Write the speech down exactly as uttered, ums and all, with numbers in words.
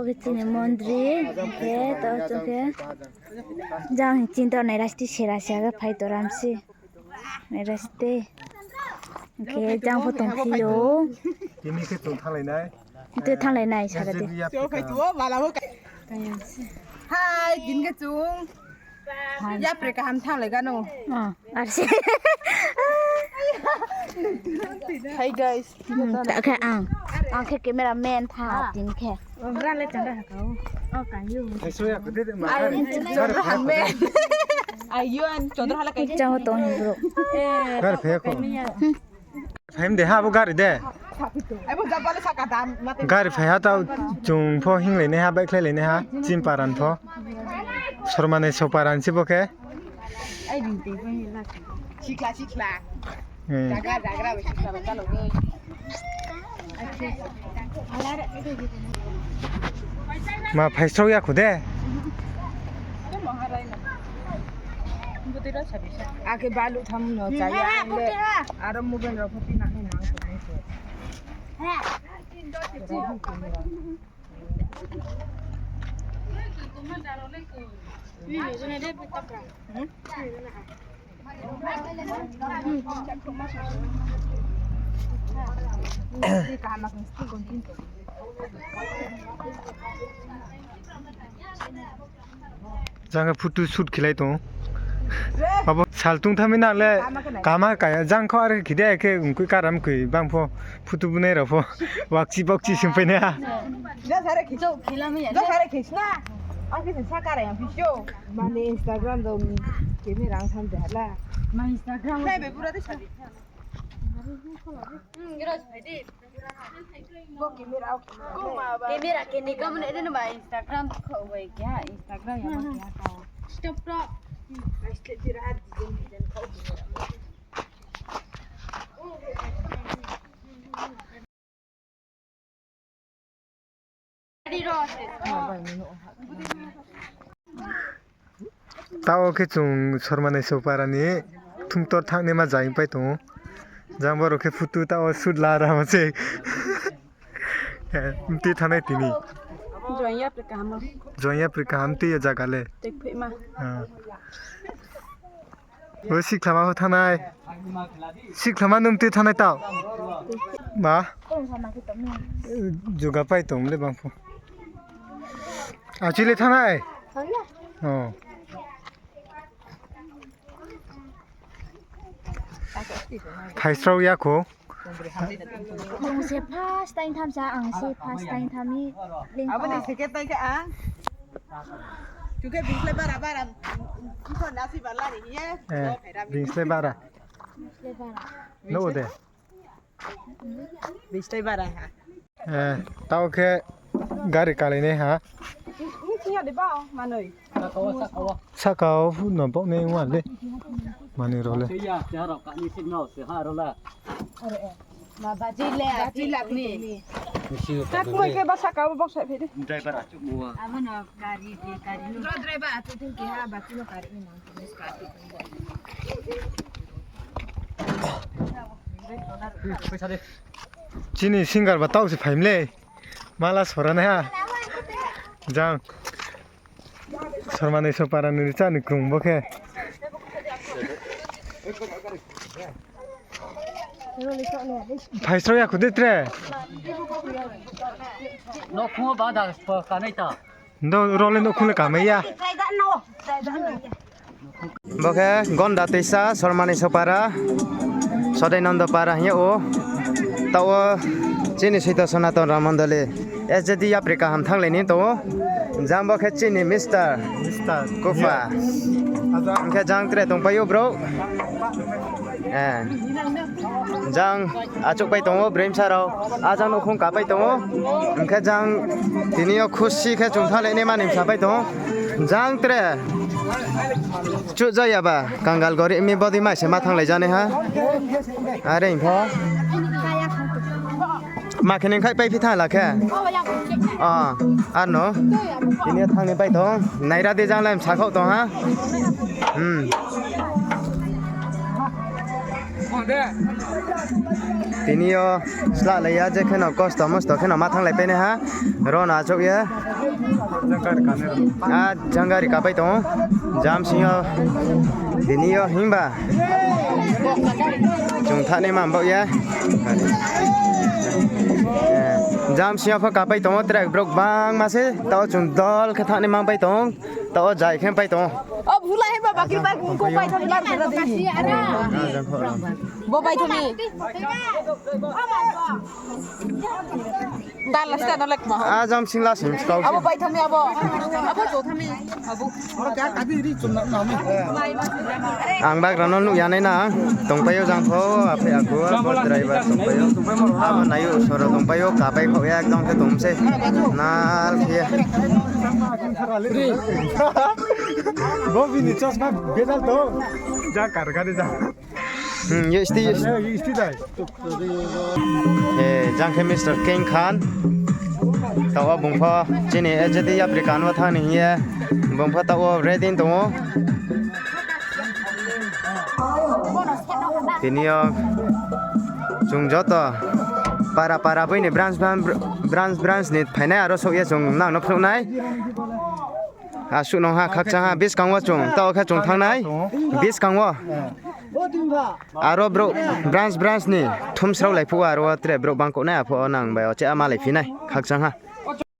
Bo khe chini mondri, hing khe to chung khe jang hing chinta nai rasti sera sera khe phai to ram se. Nai rasti. Hing khe jang pho tongphi ou. Tini khe chung thannglai nai. Tei thannglai nai sara di. Hai, tini khe chung yapri kaham thannglai gano. Ar se. Hi guys. Khe ang, ang khe camera man tha tini khe. Ayo, Chandra hala kai. Chao tong hing bro. Gari phai kho. Phai de ha bo gari de. Gari phai ha tao chung pho hinglai nai ha, baihkhlai lai nai ha, chini paran pho. Sormani soparan se bo khe. Sikhla, sikhla. Jagra, jagra, sikhla, jagra. Ma phaisrao ya kho de. Akhe balu tham no chaya le. Aro mobile rao pho pina khe nang kho. Jang khe photo shoot khelai tong. Abo sal tungthami nang le kama kaya jang kho are khide khe mkui karam koi bang pho photo bunai rao pho wakchi bakchi singpai nai ha. Mane Instagram do camera ang tham de hala. Ma Instagram. Camera ke ni kamu ne ma Instagram kho bai kya Instagram ya ma kya kau. Stop stop. Tao khe chung Sormani sopara ni thumtor thangnaima jai pai tong ou. Jang borok khe photo tao shoot la ramo se. Mti thanai tini. Join yapri kaham tei ya jaga le. O sikhlama pho thanai. Sikhlama nung tui thanai tao. Ma? Juga pai tong le bang pho. Achi le thanai. Phaisrao ya kho. Ang se first time tham sa, ang se first time tham ni. Abo ni second time khe ang. Chukhe bingslai bara bara. Bingslai bara. No de. Bingslai bara ha. Tao khe gari kalai nai ha. Saka o no bok nai ong le. Mani role. Chini singer ba tao se phaim le. Mala sora nai ha. Jang. Sormani sopara ni richa ni krung bo khe. Phaisrao ya kho de tre. Nokhung ba da kanai ta. Ndo role nokhung le kamai ya. Bo khe Gonda Teisa, Sormani sopara, Sodainondo para hing ye o. Tao chini Soito Sonaton Ram Mondoli, S J D yapri kaham thanglai ni tong ou. Jang bo khe chini Mister Kufa. Hing khe jang tre tongpai ou bro. Jang achouhpai tong ou, broi bsa rao. A jang nouhkhong kapai tong ou. Hing khe jang tini yo khusi khe chung thannglai nai mani bsapai tong ou. Jang tre. Chuh jaya ba, kangal gori mi body mai se ma thannglai ja nai ha. Are hing pho. Ma khe ning khai paiphi thanng la khe. Ano. Tini yo thanng ni pai tong. Naira di jang lai bsa khaoh tong ha. Tini yo slah lai ya, je kheno kosto mosto kheno ma thannglaipai nai ha. Ro no achouh ye. A, jang gari kapai tong ou. Jam sing yo. Tini yo himba chung thanng nai man baoh ye. Jam sing yo pho kapai tong ou, track brouh bangma se. Taoh chung dol khe thanng nai man pai tong ou. Taoh wo jai khe pai tong ou. O, bhula he ba, bakri ba, ko pai thanng lar khe di. Bo pai thanng mi. Dal la sta no lek ma ho. A, jam sing la sing kau. Abo pai thanng mi abo. Abo jo thanng mi. Abo. Ang bagra no nuh ya nai na. Tongpai ou jang pho, aphai aku, abo driver tongpai ou. Abo nai ou, soro tongpai ou, kapai kho ya, ekdom khe tong se. Nal khe. Bo bini chosma bedal to. Ja kar gari ja. Hmm, ye sti, ye sti. Ye sti dai. E, jang khe Mister King Khan. Taoh wo bung pho chini A J D yapri kan wo thanng ni hing ye. Bung pho taoh wo ready tong ou. Tini yo chung joto para para boi ni branch, branch, branch ni phainai aro souh ye chung nang no phnuh nai. Asuh nung ha, khakchang ha, buskang wo chung, taoh khe chung thanng nai, buskang wo. Aro brouh branch branch ni thumsraolai phuh wo, aro wo tre brouh bangkuh nai, aphuh wo nang bai oche a malaiphi nai, khakchang ha.